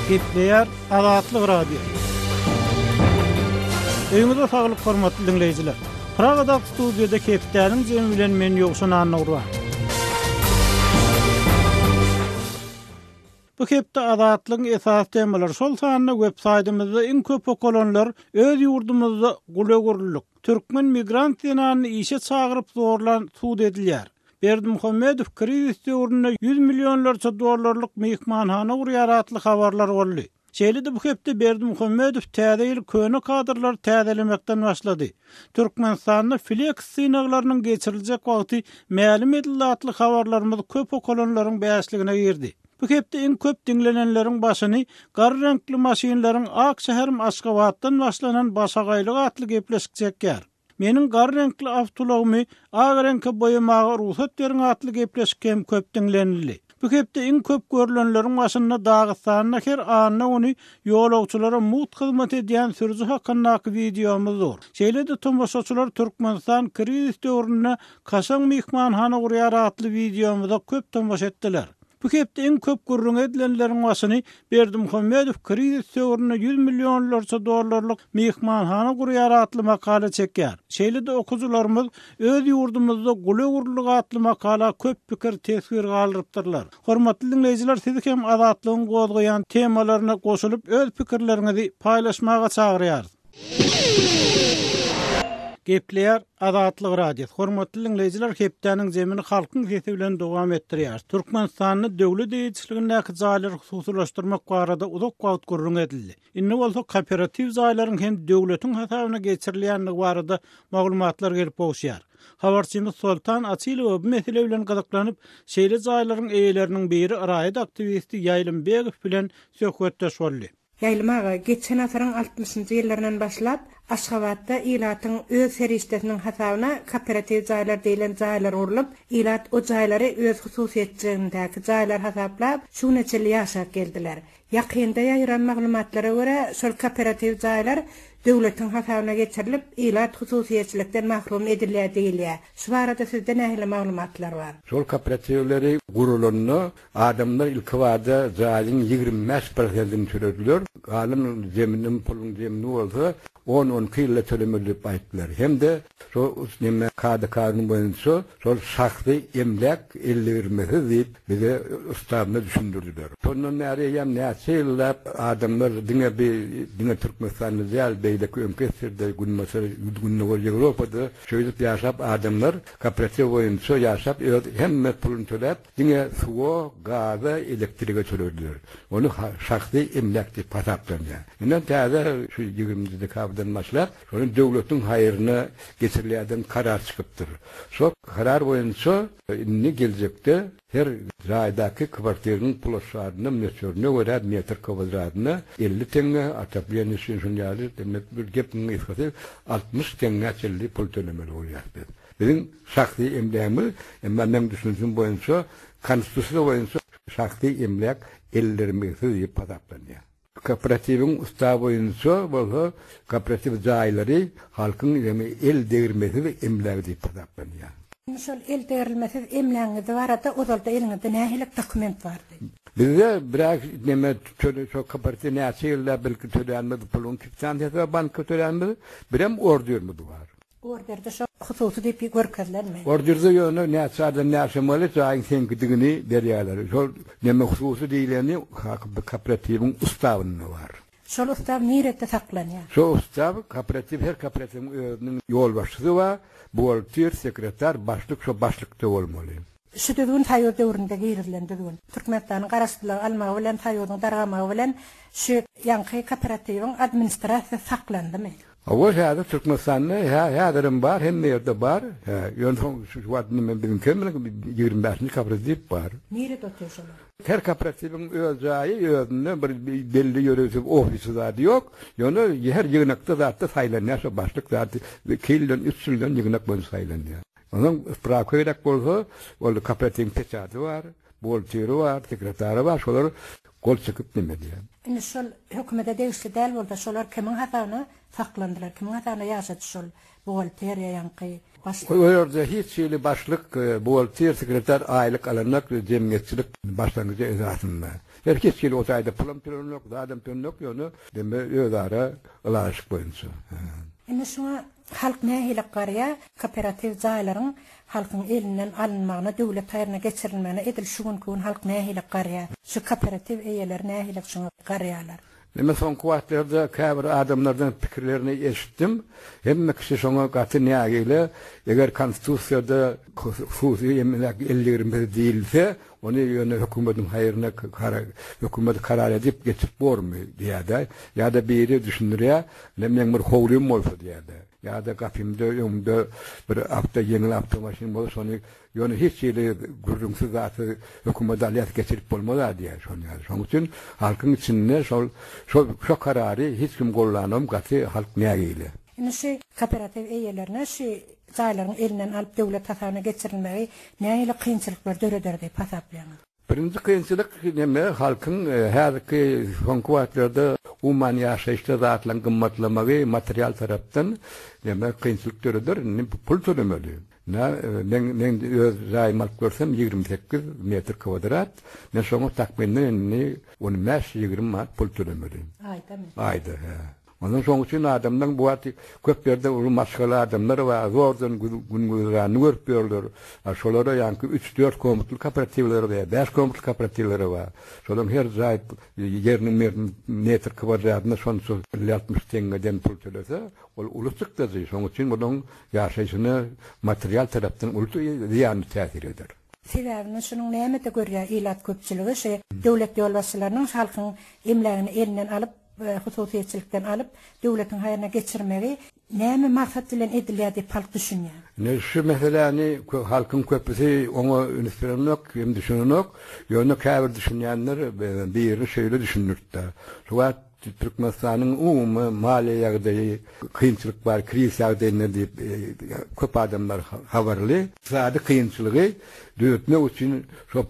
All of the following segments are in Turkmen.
Gepleýär Azatlyk Radiosy. Öýüňize saglyk hormatly diňleýjiler. Pragadaky studiýada hepdäniň jemi bilen men Ýowşan Annagurban. Bu hepde Azatlygyň esasy temalary, şol sanda web saýtymyzda iň köp okalanlar öz ýurdumyzda gula öwrüldik, türkmen migrant zenanyny işe çagyryp zorlan sud edilýär, Berdimuhamedow krizis döwründe ýüz millionlarça dollarlyk myhmanhana gurýar atly habarlar boldy. Şeýle-de bu hepde Berdimuhamedow täze ýyl köne kadrlary täzelemekden başlady. Türkmenistanda fleks synaglarynyň geçiriljek wagty mälim edildi atly habarlarymyz köp okalanlaryň bäşligine girdi. Bu hepde iň köp diňlenenleriň başyny Gar reňkli maşynlaryň ak şäherim Aşgabatdan başlanan başagaýlygy atly gepleşik çekýär. Meniň gar reňkli awtoulagymy ak reňke boýamaga rugsat beriň atly gepleşik hem köp diňlenildi. Bu hepde iň köp görlenleriň başynda Dagystanda her anna güni ýolagçylara mugt hyzmat edýän sürüji hakyndaky wideomyz dur. Şeýle-de tomaşaçylar Türkmenistan krizis döwründe kaşaň myhmanhana gurýar atly wideomyza köp tomaşa etdiler. Bu hepde iň köp gürrüňi edilenleriň başyny Berdimuhamedow krizis döwründe ýüz millionlarça dollarlyk myhmanhana gurýar atly makala çekýär. Şeýle-de okyjylarymyz Öz ýurdumyzda gula öwrüldik atly makala köp pikir, teswir galdyrypdyrlar. Hormatly diňleýjiler sizi hem Azatlygyň gozgaýan temalaryna goşulyp öz pikirleriňizi paýlaşmaga çagyrýarys. Gepleýär Azatlyk Radiosy. Hormatly diňleýjiler, hepdäniň zemini halkyň sesi bilen dowam etdirýäris. Türkmenistanda döwlet eýeçiligindäki jaýlary hususylaşdyrmak barada uzak wagt gürrüň edildi. Indi bolsa kooperatiw jaýlaryň hem döwletiň hasabyna geçirilýändigi barada maglumatlar gelip gowuşýar. Habarçymyz Soltan Açylowa bu mesele bilen gyzyklanyp, şeýle jaýlaryň eýeleriniň biri raýat aktiwisti Ýaýlym Begow bilen söhbetdeş boldy. Ýaýlym aga, geçen asyryň altmyşynjy ýyllaryndan başlap, Aşgabatda ilatyň öz serişdesiniň hasabyna kooperatiw jaýlar diýlen jaýlar gurlup, ilat o jaýlary öz hususyýetçiligindäki jaýlar hasaplap, şu güne çenli ýaşap geldiler. Ýakynda ýaýran maglumatlara görä, şol kooperatiw jaýlar döwletiň hasabyna geçirilip, ilat hususyýetçilikden mahrum edilýär diýilýär. Şu barada sizde nähili maglumatlar bar? Şol kooperatiwleri gurulanda Adamlar ilkibada jaýyň 25 prosentini tölediler, galan zeminiň puluň zemini bolsa on-on iki ýylda tölemeli diýip aýtdylar. Hem-de şo neme kada-kanun boýunça şol şahsy emläk eldegirilmesiz diýip bize ustawynda düşündirdiler. Şondan bäri eýýäm näçe ýyllap adamlar diňe bi diňe Türkmenistanda däl beýleki öňki SSR-de Günbatar Gündogar Ýewropada şeýdip ýaşap adamlar kooperatiw boýunça ýaşap öz hemme puluny töläp Diňe suwa, gaza, elektrige tölerdiler. Ony şahsy emläk diýip hasaplanýar. Indi täze şu ýigriminji dekabrdan başlap, şony döwletiň haýryna geçirilýärden karar çykypdyr. Şo karar boýunça indi geljekde her jaýdaky kwartiriň ploşadyna, möçberine görä metr kwadradyna 50 teňňe, otopleniýe üçin şuny ýaly, demek bir gepiň gysgasy 60 teňňä çenli pul tölemeli bolýarys biz. Biziň şahsy emlägimiz, emma meň düşünjim boýunça, Konstitusiýa boýunça şahsy emläk ellermegsiz diýip hasaplanýar. Kooperatiwiň ustawy boýunça bolsa kooperatiw jaýlary halkyň ýagny el degirmesiz emlägi diýip hasaplanýar. Indi şol el degrilmesiz emlägiňiz barada ozalda eliňizde nähili dokument bardy? Bizde biraz neme töle şo kooperatiw näçe ýyllap birki tölänimiz puluň kwitansiýasy bar banka tölänimiz, birem orderimiz bar. Orderde şo hususy diýip görkezilenmi? Orderde ýöne näçe adam ýaşamaly jaýyň seňkidigini berýärler. Şol neme hususy diýleni kooperatiwiň ustawynda bar. Şol ustaw nirede saklanýar? Şo ustaw kooperatiw her kooperatiwiň özüniň ýolbaşçysy bar, buhgalter, sekretar, başlyk şo başlykda bolmaly. Şu düzgün soýuz döwründe girizilen düzgün. Türkmenistanyň garaşsyzlygy almagy bilen soýuzyň dargamagy bilen şu ýaňky kooperatiwiň administrasiýasy saklandymy? Hawa häzir Türkmenistanda hä häzirem bar hemme ýerde bar hä ýöne soň şu wagt indi men biziňkem bilen 25-nji kooperatiw bar. Nirede otyr şolar? Her kooperatiwiň öz jaýy özünde bir belli ýörite ofisi zady ýok ýöne her ýygnakda zatda saýlanýar şo başlyk zady iki ýyldan üç ýyldan ýygnak boýunça saýlanýar. Onsoň sprawka gerek bolsa ol kooperatiwiň peçady bar, buhgalteri bar, sekretary bar şolar. Gol çekip neme edýär. Indi şol hökümete degişli däl bolsa şolar kimiň hasabyna saklandylar, kimiň hasabyna ýaşady şol buhgalteriýa ýaňky başlyk. O ýerde hiç hili başlyk, buhgalter, sekretar aýlyk alanok jemgyýetçilik başlangyjy esasynda. Her hiç hili o taýda pulam tölenok, zadam tölenok ýöne neme özara ylalaşyk boýunça. Indi şuňa Halk nähili garýar? Kooperatiw jaýlaryň halkyň elinden alynmagyna, döwlet haýryna geçirilmegine edil şu günki gün halk nähili garýar? Şu kooperatiw eýeleri nähili şuňa garýarlar? Men soňky wagtlarda käbir adamlardan pikirlerini eşitdim. Hemme kişi şoňa gaty nägile, eger konstitusiýada hususy emläk elýerimsiz diýilse, Ony ýöne hökümediň haýryna hökümet karar edip geçirip bormy diýýär-de. Ýa-da biri düşündirýär, ine meň bir howlym bolsa diýýär-de. Ýa-da gapymda öňümde bir awto ýeňil awtomaşyn bolsa şony ýöne hiç hili gürrüňsiz zatsyz hökümet alýas geçirip bolmaz-a diýýär şony ýaly. Şonuň üçin halkyň içinde şol şol şo karary hiç kim gollanam gaty halk nägile. Indi şu kooperatiw eýelerine şu jaýlaryň elinden alyp döwlet hasabyna geçirilmegi nähili kynçylyklar döreder diýip hasaplaýaňyz? Birinji kynçylyk neme halkyň häzirki soňky wagtlarda umuman ýaşaýyşda zatlaryň gymmatlamagy material tarapdan neme kynçylyk döreder indi pul tölemeli. Ine men men öz jaýymy alyp görsem 28 metr kwadrat men şoňa takmyndan indi on bäş ýigrimi manat pul tölemeli. Aýdamy? Aýda hä. Ondan şoň üçin adamlaň bu wagt köp ýerde uly maşgala adamlar bar, zordan gün-güzeranyny görüp ýörler. A şolara ýaňky üç-dört komnatly kooperatiwleri bar, bäş komnatly kooperatiwleri bar. Şolaň her jaý ýeriniň metr kwadratyna şonça elli-altmyş teňňeden pul tölese, ol uly çykdajy. Şoň üçin bulaň ýaşaýşyna material tarapdan uly zyýanly täsir eder. Sebäbini şunuň nämede görýär ilat köpçüligi şu döwlet ýolbaşçylarynyň halkyň emlägini elinden alyp hususyýetçilikden alyp döwletiň haýryna geçirmegi näme maksat bilen edilýär diýip halk düşünýär. Ine şu meseläni halkyň köpüsi oňa üns berenok hem düşünenok. Ýöne käbir düşünýänler birini şeýle düşündiripdir. Şu wagt Türkmenistanyň umumy maliýe ýagdaýy kynçylyk bar, krizis ýagdaýynda diýip köp adamlar habarly. Ykdysady kynçylygy düzetmek üçin şo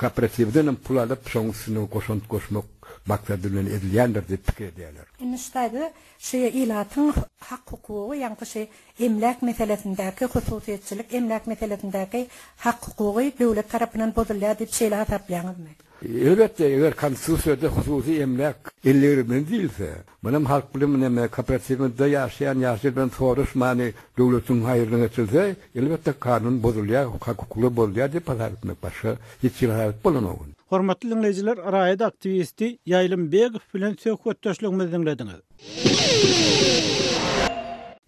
kooperatiwden hem pul alyp, şoň üstüne goşant goşmak maksady bilen edilýändir diýip pikir edýärler. Indi şu taýda şu ilatyň hak-hukugy, ýaňky şu emläk meselesindäki, hususyýetçilik emläk meselesindäki hak-hukugy döwlet tarapyndan bozulýar diýip şeýle hasaplaýaňyzmy? Elbetde, eger Konstitusiýada hususy emläk elýerimli diýilse, munam halk bilen neme kooperatiwde ýaşaýan ýaşaýjy bilen soraşmany döwletiň haýryna geçilse, elbetde kanun bozulýar, hak-hukuklar bozulýar diýip hasap etmek başga hiç hili hasap edip bolanok ony. Hormatly diňleýjiler, raýat aktiwisti Ýaýlym Begow bilen söhbetdeşligimizi diňlediňiz.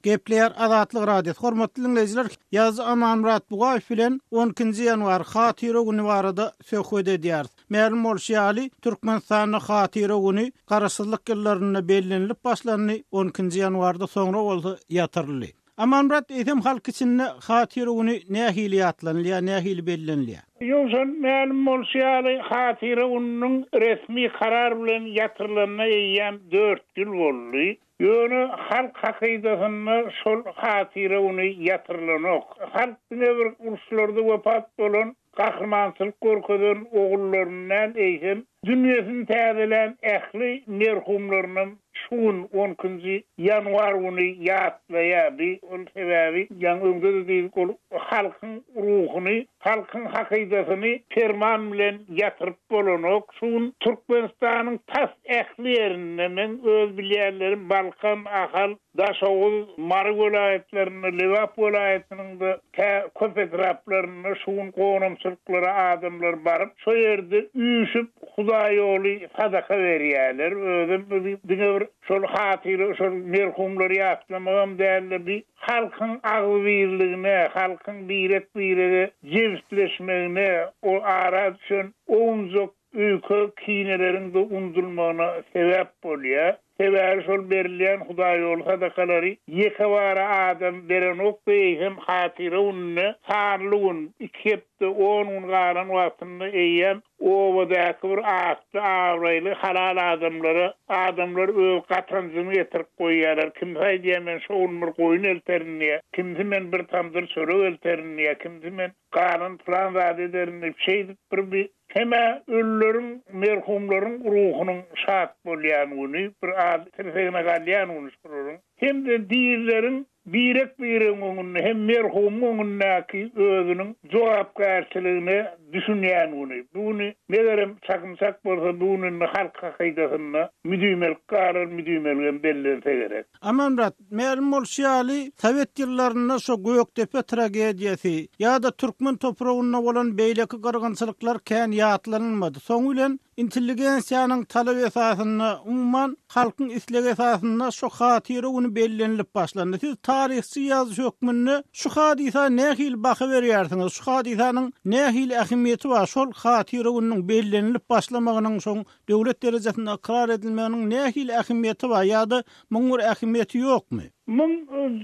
Gepleýär Azatlyk Radiosy. Hormatly diňleýjiler, ýazyjy Amanmyrat Bugaýew bilen on ikinji ýanwar Hatyra güni barada söhbet edýäris. Mälim bolşy ýaly, Türkmenistanda Hatyra güni Garaşsyzlyk ýyllarynda bellenilip başlandy, on ikinji ýanwarda soňra bolsa ýatyryldy. Amanmyrat, eýsem halk içinde Hatyra güni nähili ýatlanylýar, nähili bellenilýär? Ýowşan, mälim bolşy ýaly, Hatyra gününiň resmi karar bilen ýatyrylanyna eýýäm dört ýyl boldy. Ýöne halk hakydasynda şol Hatyra güni ýatyrylanok. Halk diňe bir uruşlarda wepat bolan gahrymançylyk görkezen ogullaryny däl, eýsem, dünýesini täzelän ähli merhumlarynam şu gün, on ikinji ýanwar güni ýatlaýar. Bi ol sebäbi, ýaňy öňde-de diýdik, ol halkyň ruhuny, halkyň hakydasyny perman bilen ýatyryp bolanok. Şu gün Türkmenistanyň tas ähli ýerinde, meň öz bilýänlerim Balkan, Ahal, Daşoguz, Mary welaýatlarynda, Lebap welaýatynyň-da kä köp etraplarynda şu gün gonamçylyklara adamlar baryp, şo ýerde üýşüp, hudaýýoly sadaka berýärler. Özem bu diňe bir şol hatyra, şol merhumlary ýatlamagam däl-de, bi halkyň agzybirligine, halkyň birek-birege jebisleşmegine, o ara düşen owunjak Öýke kineleriň-de unudylmagyna sebäp bolýar. Sebäbi şol berilýän hudaýýoly sadakalary ýekebara adam berenok-da, eýsem hatyra gününde sanly gün, iki hepde, on gün galan wagtynda eýýäm obadaky bir atly-abraýly halal adamlara adamlar öz gatanjyny getirip goýýarlar. Kimsi aýdýar, men şo gün bir goýun elterin diýýär, kimsi men bir tamdyr çörek elterin diýýär, kimsi men galan pylan zady ederin diýip, şeýdip bir bi. Hem-ä ölüleriň, merhumlaryň ruhunyň şat bolýan güni, bir az tirsegine galýan güni şolaryň. Hem-de dirileriň birek-biregiň öňünde hem merhumyň öňündäki özüniň jogapkärçiligine düşünýän güni. Bu güni, megerem, çakym çak bolsa, bu gün indi halk hakydasynda müdümelik galar, müdümeligem bellense gerek. Amanmyrat, mälim bolşy ýaly, sowet ýyllarynda şo Gökdepe tragediýasy ýa-da türkmen topragynda bolan beýleki gyrgynçylyklar kän ýatlanylmady. Soňy bilen intelligensiýanyň talaby esasynda, umuman, halkyň islegi esasynda şo hatyra güni bellenilip başlandy. Siz taryhçy ýazyjy hökmünde şu hadysa nähili baha berýärsiňiz? Şu hadysanyň nähili ähmiýeti bar? Şol hatyra gününiň bellenilip başlamagynyň şoň döwlet derejesinde ykrar edilmeginiň nähili ähmiýeti bar ýa-da muň bir ähmiýeti ýokmy? Muň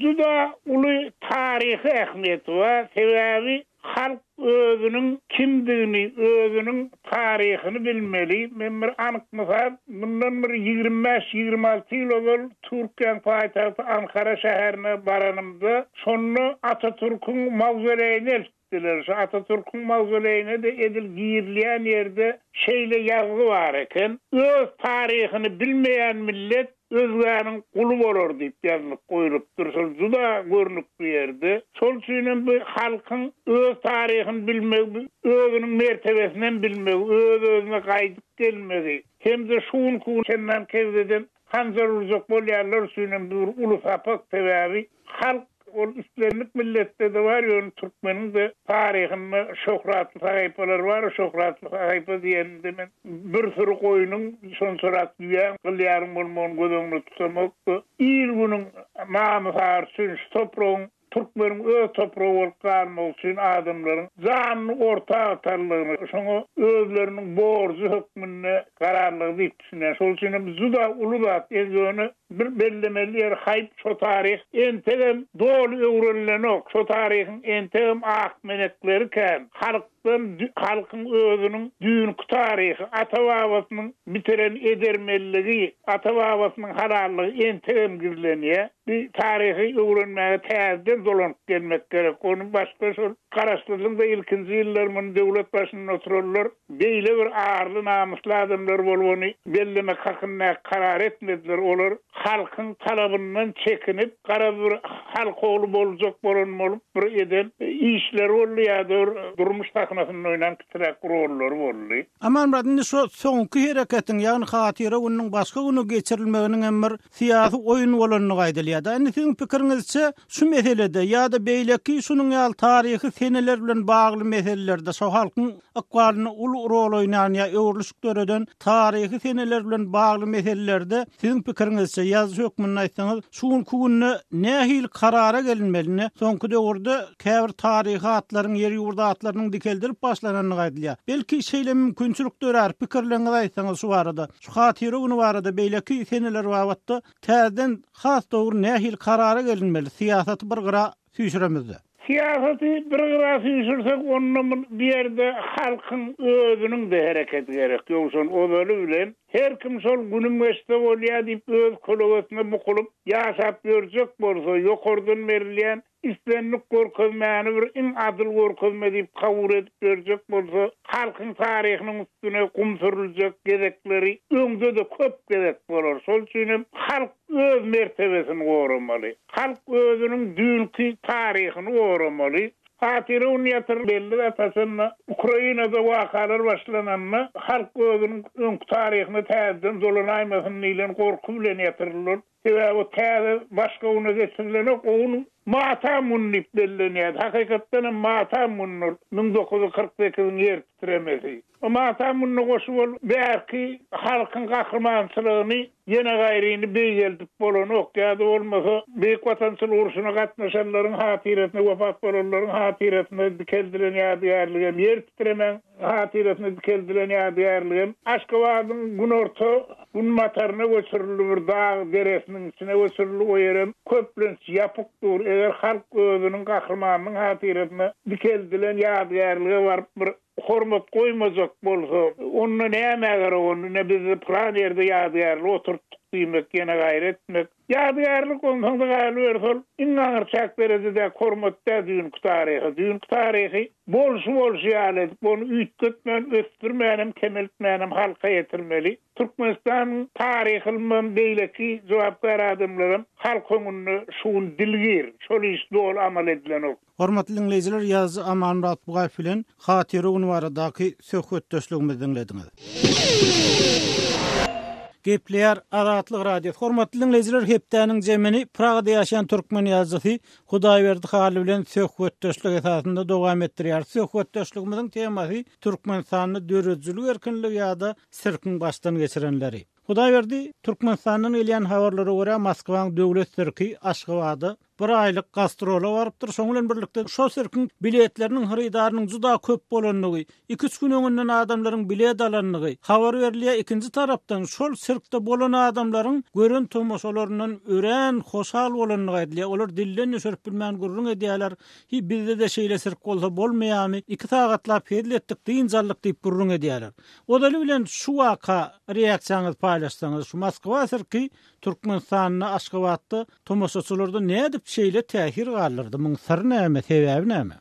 juda uly taryhy ähmiýeti bar, sebäbi halk özüniň kimdigini, özüniň taryhyny bilmeli. Men bir anyk mysal, mundan bir 25, 26 ýyl ozal Türkiýäň paýtagty Ankara şäherine baranymda, şonda Atatürküň mawzoleýini eltdiler. Diler. Şu Atatürküň mawzoleýine-de edil girilýän ýerde şeýle ýazgy bar eken, Öz taryhyny bilmeýän millet özgäniň guly bolar diýip ýazlyp goýlupdyr. Şol juda görnükli ýerde. Şol üçinem bu halkyň öz taryhyny bilmegi, özüniň mertebesinem bilmegi, öz-özüne gaýdyp gelmegi hem-de şu günki gün Kennan Kebzeden Hanjar urjak bolýanlar üçinem bu bir uly sapak, sebäbi halk ol islendik milletde-de bar, ýöne türkmeniň-de taryhynda şöhratly sahypalar bar, o şöhratly sahypa diýenimde men bir süri goýnuň, şonçarak düýäň, gylýaryň bolmagyny göz öňünde tutamok-da, il-günüň namys-ary üçin şu topragyň Türkmeniň öz topragy bolup galmagy üçin adamlaryň janyny orta atanlygyny, şoňa özleriniň borjy hökmünde gararlygy diýip düşünýän. Şol üçin hem juda uly zat. Ýöne bir bellemeli ýeri haýp şo taryh entegem doly öwrenilenok. Şo taryhyň entegem akmenekleri kän. Halk Halkyň özüniň düýnki taryhy, ata-babasynyň bitiren edermenligi, ata-babasynyň halallygy entegem gizlenýär. Bu taryhy öwrenmäge täzeden dolanyp gelmek gerek. Ony başda şol Garaşsyzlygyň-da ilkinji ýyllary muny döwlet başynda oturanlar beýle bir arly-namysly adamlar bolup ony bellemek hakyndaky karar etmediler. Olar halkyň talabyndan çekinip, garaz bir halk ogly boljak bolan bolup bir eden işleri boldy ýa-da bir durmuş sahnasynda oýnan kiçiräk rollary boldy. Amanmyrat, indi şu soňky hereketiň, ýagny Hatyra gününiň başga güne geçirilmeginiň hem bir syýasy oýun bolandygy aýdylýar-da. Indi siziň pikiriňizçe, şu meselede ýa-da beýleki şunuň ýaly taryhy seneler bilen bagly meselelerde şo halkyň ykbalynda uly rol oýnan ýa öwrülişik döreden taryhy seneler bilen bagly meselelerde siziň pikiriňizçe, ýazyjy hökmünde aýtsaňyz, şu günki günde nähili karara gelinmeli? Ine, soňky döwürde käbir taryhy atlaryň, ýer-ýurt atlarynyň dikeldilip başlanandygy aýdylýar. Belki, şeýle mümkinçilik dörär, pikirleriňizi aýtsaňyz şu barada. Şu Hatyra güni barada, beýleki seneler babatda täzeden has dogry nähili karara gelinmeli, syýasaty bir gyra süýşüremizde. Syýasaty bir gyra süýşürsek, onda bu ýerde halkyň özüniň-de hereketi gerek. Ýowşan ozaly bilen her kim şol günüm geçse bolýar diýip öz kölegesine bukulyp ýaşap ýörjek bolsa, ýokardan berilýän islendik görkezmäni bir iň adyl görkezme diýip kabul edip ýörjek bolsa, halkyň taryhynyň üstüne gum sürüljek gezekleri öňde-de köp gezek bolar. Şol üçin hem halk öz mertebesini goramaly. Halk özüniň düýnki taryhyny goramaly. Hatyra güni ýatyr belli zat haçanda Ukrainada wakalar başlananda halk özüniň öňki taryhyna täzeden dolanaýmasyn diýlen gorky bilen ýatyryldy. Sebäbi o täze başga güne geçirilenok, o gün matam güni diýip bellenýärdi. Hakykatdan hem matam güni ol 1948-iň ýer titremesi. O matam gününe goşup ol bärki halkyň gahrymançylygyny ýene gaýryny beýgeldip bolanok ýa-da bolmasa Beýik Watançylyk urşuna gatnaşanlaryň hatyrasyna wepat bolanlaryň hatyrasyna dikeldilen ýadygärligem ýer titremäň hatyrasyna dikeldilen ýadygärligem Aşgabadyň günorta günbataryna göçürildi bir dag deresiniň içine göçürildi o ýerem köplenç ýapyk dur eger halk özüniň gahrymanynyň hatyrasyna dikeldilen ýadygärlige baryp bir Hormat goýmajak bolsa, onda nämä gerek onda, ine biz pylan ýerde ýadygärlik oturtdyk. diýmek, ýene gaýra etmek. Ýadygärlik onsoň-da galyberse ol iň aňyrçäk derejedäki hormat däl düýnki taryha. Düýnki taryhy bolşy-bolşy ýaly edip, ony üýtgetmän, ösdürmänem, kemeltmänem halka ýetirmeli. Türkmenistanyň taryhy ylmam, beýleki jogapkär adamlaram halk öňünde şu gün dilgir. Şol iş doly amal edilenok. Hormatly diňleýjiler, ýazyjy Amanmyrat Bugaýew bilen Hatyra güni baradaky söhbetdeşligimizi diňlediňiz. Gepleýär Azatlyk Radiosy. Hormatly diňleýjiler, hepdäniň jemini Pragada ýaşaýan türkmen ýazyjysy Hudaýberdi Hally bilen söhbetdeşlik esasynda dowam etdirýäris. Söhbetdeşligimiziň temasy Türkmenistanda döredijilik erkinligi ýa-da sirkiň başdan geçirenleri. Hudaýberdi, Türkmenistandan gelýän habarlara görä, Moskwaň döwlet sirki Aşgabada bir aýlyk gastrola barypdyr. Şonuň bilen birlikde şol sirkiň biletleriniň hyrydarynyň juda köp bolandygy, iki-üç gün öňünden adamlaryň bilet alandygy habar berilýär. Ikinji tarapdan, şol sirkde bolan adamlaryň gören tomaşalaryndan örän hoşal bolandygy aýdylýar. Olar dilden düşürip bilmän gürrüň edýärler. Hi, bizde-de şeýle sirk bolsa bolmaýarmy? Iki sagatlap hezil etdik, dynç aldyk diýip gürrüň edýärler. Ozaly bilen şu waka reaksiýaňyzy paýlaşsaňyz, şu Moskwa sirki Türkmenistanda, Aşgabatda tomaşaçylarda nädip şeýle täsir galdyrdy? Muň syry näme, sebäbi näme?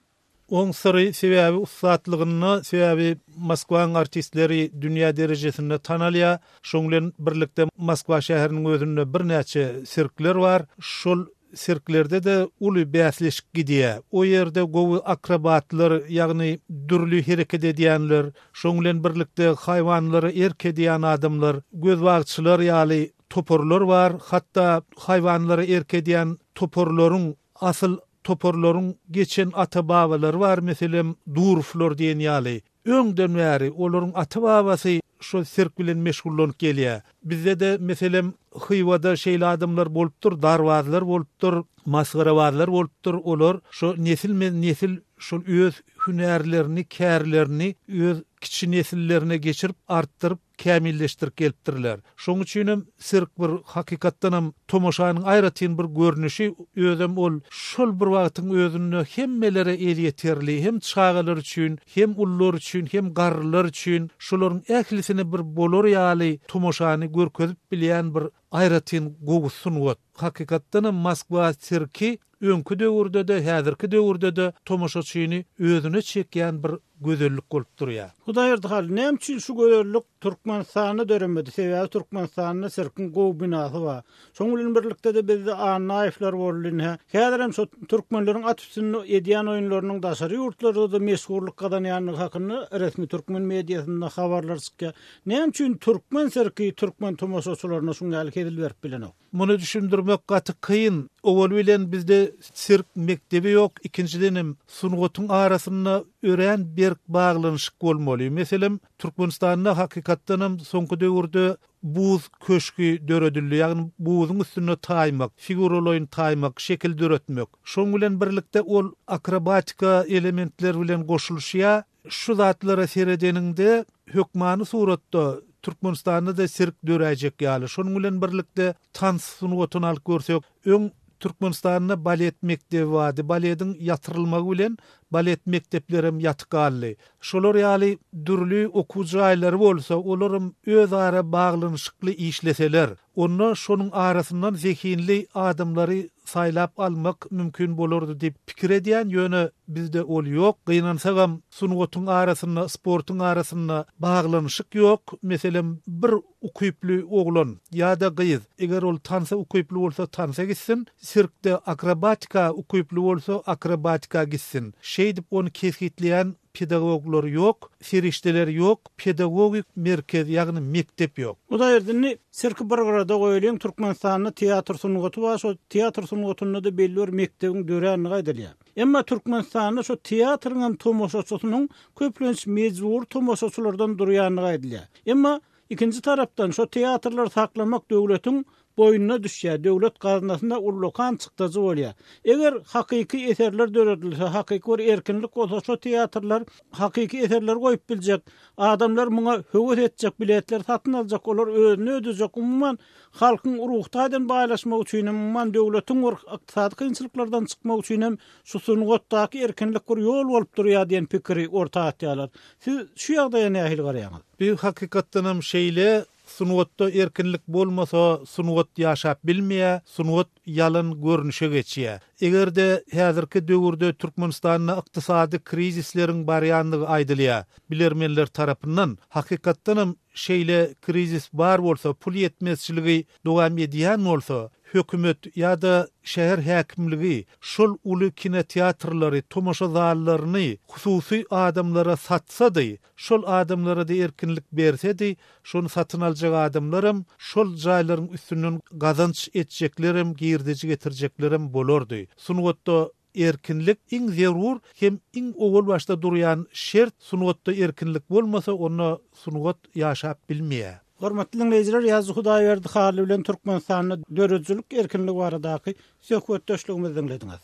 Oň syry, sebäbi ussatlygynda, sebäbi Moskwaň artistleri dünýä derejesinde tanalýar. Şoň bilen birlikde Moskwa şäheriniň özünde birnäçe sirkler bar. Şol sirklerde-de uly bäsleşik gidýär. O ýerde gowy akrobatlar, ýagny dürli hereket edýänler, şoň bilen birlikde haýwanlara erk edýän adamlar, gözbagçylar ýaly toparlar bar. Hatda haýwanlara erk edýän toparlaryň asyl toparlaryň geçen ata-babalary bar, meselem, Durowlar diýen ýaly. Öňden bäri olaryň ata-babasy şol sirk bilen meşgullanyp gelýär. Bizde-de, meselem, Hywada şeýle adamlar bolupdyr, darbazlar bolupdyr, masgarabazlar bolupdyr. Olar şo nesilme-nesil şol öz hünärlerini, kärlerini öz kiçi nesillerine geçirip, artdyryp, kämilleşdirip gelipdirler. Şonuň üçinem sirk bir hakykatdanam tomaşanyň aýratyn bir görnüşi, özem ol şol bir wagtyň özünde hemmelere elýeterli, hem çagalar üçin, hem ulular üçin, hem garrylar üçin, şolaryň ählisine bir bolar ýaly tomaşany görkezip bilýän bir aýratyn gowy sungat. Hakykatdanam Moskwa sirki öňki döwürde-de, häzirki döwürde-de tomaşaçyny özüne çekýän bir gözellik bolup durýar. Hudaýberdi Hally, näme üçin şu gözellik Türkmenistanda döremedi? Sebäbi Türkmenistanda sirkiň gowy binasy bar. Şoň bilen birlikde-de bizde Annaýewler boldy ine. Häzirem şo türkmenleriň at üstünde edýän oýunlarynyň daşary ýurtlarda-da meşhurlyk gazanýandygy hakynda resmi türkmen mediasynda habarlar çykýar. Näme üçin türkmen sirki türkmen tomaşaçylaryna şuň ýaly hezil berip bilenok? Muny düşündirmek gaty kyn. Owaly bilen bizde sirk mekdebi ýok, ikinjidenem sungatyň arasynda örän berk baglanyşyk bolmaly. Meselem, Türkmenistanda hakykatdanam soňky döwürde buz köşgi döredildi, ýagny buzuň üstünde taýmak, figuralaýyn taýmak, şekil döretmek. Şoň bilen birlikde ol akrobatika elementleri bilen goşulyşýar. Şu zatlara seredeniňde, hökmany suratda Türkmenistanda-da sirk döräýjek ýaly. Şonuň bilen birlikde tans sungatyny alyp görsek, öň Türkmenistanda balet mekdebi bardy. Balediň ýatyrylmagy bilen balet mekdeplerem ýatyp galdy. Şolar ýaly dürli okuw jaýlary bolsa, olaram özara baglanyşykly işleseler, Onda şonuň arasyndan zehinli adamlary saýlap almak mümkin bolardy diýip pikir edýän, ýöne bizde ol ýok. Gynansagam, sungatyň arasynda, sportuň arasynda baglanyşyk ýok. Meselem, bir ukyply oglan ýa-da gyz, eger ol tansa ukyply bolsa tansa gitsin, sirkde akrobatika ukyply bolsa akrobatika gitsin. Şeýdip ony kesgitleýän Pedagoglar ýok, serişdeler ýok, pedagogik merkez, ýagny mekdep ýok. Hudaýberdi indi sirki bir gyrada goýalyň, Türkmenistanda teatr sungaty bar, şo teatr sungatynda-da belli bir mekdebiň dörändigi aýdylýar. Emma Türkmenistanda şo teatryň hem tomaşaçysynyň köplenç mejbury tomaşaçylardan durýandygy aýdylýar. Emma Ikinji tarapdan, şo teatrlary saklamak döwletiň boýnuna düşýär, döwlet gaznasyna ullakan çykdajy bolýar. Eger hakyky eserler döredilse, hakyky bir erkinlik bolsa, şo teatrlar hakyky eserleri goýup biljek, adamlar muňa höwes etjek, biletleri satyn aljak, olar özüni ödejek, umuman, halkyň ruhy taýdan baýlaşmagy üçin hem, umuman, döwletiň bir ykdysady kynçylyklardan çykmagy üçin hem şu sungatdaky erkinlik bir ýol bolup durýar diýen pikiri orta atýarlar. Siz şu ýagdaýa nähili garaýaňyz? Bu hakykatdanam şeýle. Sungatda erkinlik bolmasa, sungat ýaşap bilmeýär, sungat ýalan görnüşe geçýär. Eger-de häzirki döwürde Türkmenistanda ykdysady krizisleriň barýandygy aýdylýar, bilermenler tarapyndan, hakykatdanam şeýle krizis bar bolsa, pul ýetmezçiligi dowam edýän bolsa, hökümet ýa-da şäher häkimligi şol uly kinoteatrlary, tomaşa zallaryny hususy adamlara satsady, şol adamlara-da erkinlik bersedi, şony satyn aljak adamlaram, şol jaýlaryň üstünden gazanç etjeklerem, girdeji getirjeklerem bolardy. Sungatda erkinlik iň zerur hem iň owal başda durýan şert, sungatda erkinlik bolmasa, onda sungat ýaşap bilmeýär. Hormatly diňleýjiler, Ýazyjy Hudaýberdi Hally bilen Türkmenistanda döredijilik erkinligi baradaky söhbetdeşligimizi diňlediňiz.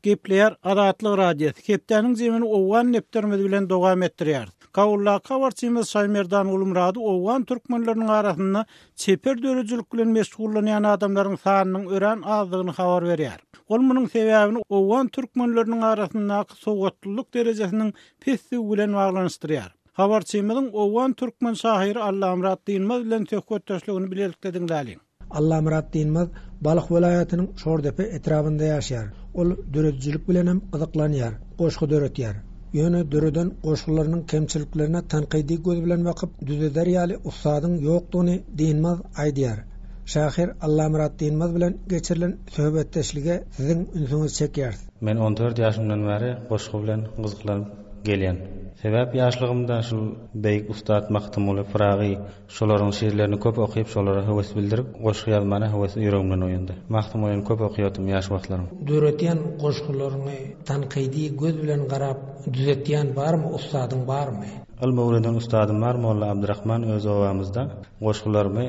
Gepleýär Azatlyk Radiosy, Hepdäniň jemini owgan depderimiz bilen dowam etdirýäris. Kabuldaky habarçymyz Şaýmerdan Gulmyrady owgan türkmenleriniň arasynda çeper döredijilik bilen meşgullanýan adamlaryň sanynyň örän azdygyny habar berýär. Ol munuň sebäbini owgan türkmenleriniň arasyndaky sowatlylyk derejesiniň pesdigi bilen baglanyşdyrýar. Habarçymyzyň owgan türkmen şahyry Allamyrat Dynmaz bilen söhbetdeşligini bilelikde diňläliň. Allamyrat Dynmaz Balh welaýatynyň Şordepe etrabynda ýaşaýar. Ol döredijilik bilenem gyzyklanýar, goşgy döretýär. Ýöne döreden goşgularynyň kemçiliklerine tankydy göz bilen bakyp, düzeder ýaly ussadyň ýokdugyny Dynmaz aýdýar. Şahyr Allamyrat Dynmaz bilen geçirilen söhbetdeşlige siziň ünsüňizi çekýäris. Men on dört ýaşymdan bäri goşgy bilen gyzyklanyp gelýän. Sebäp ýaşlygymda şul beýik ussat Magtymguly Pyragy Şolaryň şirlerini köp okyp şolara höwes bildirip goşgy ýazmana höwes ýüregimden oýandy. Magtymgulyny köp okýardym ýaş wagtlarym. Döredýän goşgularyňy tankydy göz bilen garap düzetýän barmy ussadyň barmy? Ylym öwreden ussadym bar Molla Abdyrahman öz obamyzda. Goşgularymy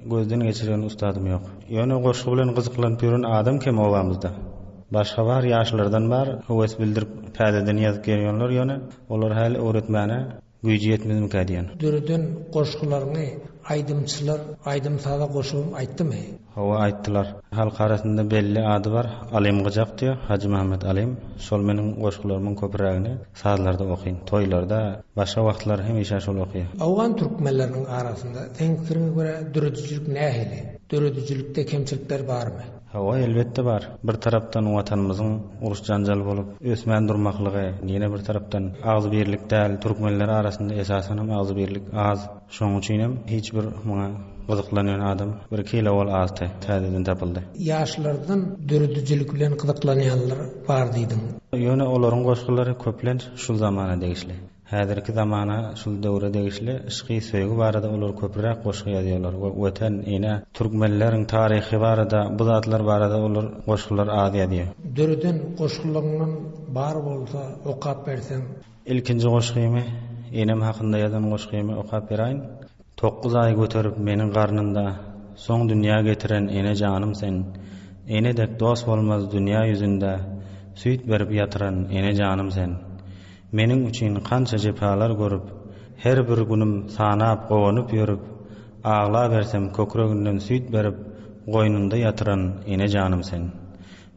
gözden geçiren ussadym ýok. Ýöne goşgy bilen gyzyklanyp ýören adam kem obamyzda. Başga bar ýaşlardan bar höwes bildirip täzeden ýazyp gelýänler ýöne olar häli öwretmäne Güýji ýetmezmikä diýen. Döreden goşgularyňy aýdymçylar aýdym-saza goşubam aýtdymy? Hawa, aýtdylar. Halk arasynda belli ady bar, Alym gyjak diýýär, Hajymämmet Alym. Şol meniň goşgularymyň köpürägini sazlarda okyn. Toýlarda, başga wagtlar hemişe şol okýar. Owgan türkmenleriniň arasynda, seň pikiriňe görä, döredijilik nähili? Döredijilikde kemçilikler barmy? Hawa, elbetde bar. Bir tarapdan Watanymyzyň uruş-janjal bolup, ösmän durmaklygy, ýene bir tarapdan agzybirlik däl, türkmenler arasynda esasanam agzybirlik az. Şonuň üçinem hiç bir muňa gyzyklanýan adam birki ýyl owal azdy, täzeden tapyldy. Ýaşlardan döredijilik bilen gyzyklanýanlar bar diýdiň. Ýöne olaryň goşgulary köplenç şul zamana degişli. Häzirki zamana, şul döwre degişli yşky, söýgi barada olar köpräk goşgy ýazýarlar we Watan, ene, türkmenleriň taryhy barada, bu zatlar barada olar goşgular az ýazýar. Döreden goşgularyňdan bar bolsa okap berseň. Ilkinji goşgymy, enem hakynda ýazan goşgymy okap beräýin. Tokguz aý göterip meni garnynda, Soň dünýä getiren ene janym sen. Ene dek dost bolmaz dünýä ýüzünde, Süýt berip ýatyran ene janym sen. Meniň üçin kança jepalar görüp, Her bir günüm sanap gowanyp ýörüp, Aglabersem kökreginden süýt berip, Goýnunda ýatyran ene janym sen.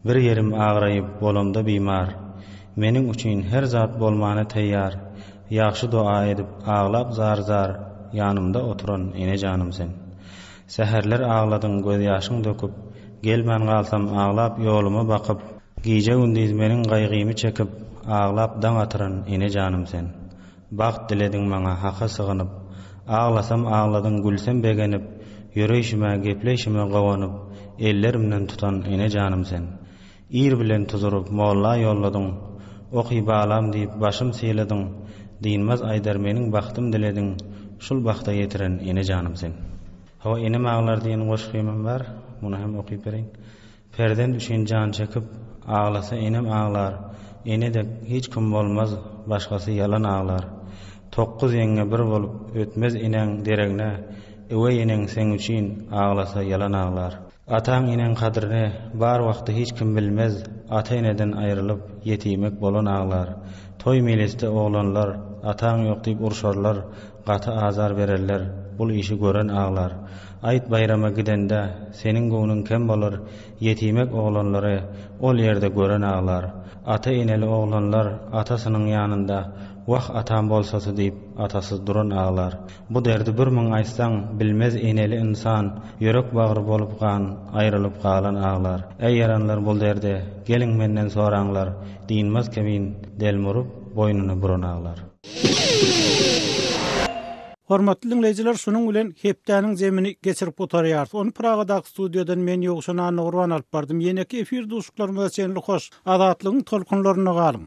Bir ýerim agraýyp bolamda bimar, Meniň üçin her zat bolmana teýýar, Ýagşy doga edip aglap zar-zar, Ýanymda oturan ene janym sen. Säherler agladyň gözýaşyň döküp, Gelmän galsam aglap ýoluma bakyp, Gije-gündiz meniň gaýgymy çekip, Aglap daň atyran ene janym sen. Bagt dilediň maňa Haka sygynyp, Aglasam agladyň gülsem begenip, Ýöreýşime gepleýşime guwanyp, Ellerimden tutan ene janym sen. Ir bilen tuzuryp molla ýolladyň, Oky balam diýip başym syladyň, Dynmaz aýdar meniň bagtym dilediň, Şul bagta ýetiren ene janym sen. Hawa enem aglar diýen goşgymam bar, muny hem okyp bereýin. Perzent üçin jan çekip, aglasa enem aglar, Ene dek hiç kim bolmaz, başgasy ýalan aglar. Tokguz ýeňňe bir bolup, ötmez enäň deregne, Öweý eneň seň üçin, aglasa ýalan aglar. Ataň eneň kadryny, bar wagty hiç kim bilmez, Ata-eneden aýrylyp, ýetimek bolan aglar. Toý-meýlisde oglanlar, ataň ýok diýip urşarlar, Gaty azar bererler, bul işi gören aglar. Aýt baýrama gidende, seniň göwnüň kem bolar, Ýetimek oglanlary ol ýerde gören aglar. Ata-eneli oglanlar atasynyň ýanynda, Wah, atam bolsasy diýip, atasyz duran aglar. Bu derdi 1000 aýtsaň, bilmez eneli ynsan, Ýürek-bagry bolup gan, aýrylyp galan aglar. Äý ýaranlar bul derde, geliň menden soraňlar, Dynmaz kimin delmuryp, boýnuny buran aglar. Hormatly diňleýjiler şunuň bilen hepdäniň zemini geçirip gutarýarys. Ony Pragadaky studiýadan men Ýowşan Annagurban alyp bardym. Ýeneki efir duşuşyklarymyza çenli hoş, Azatlygyň tolkunlarynda galyň!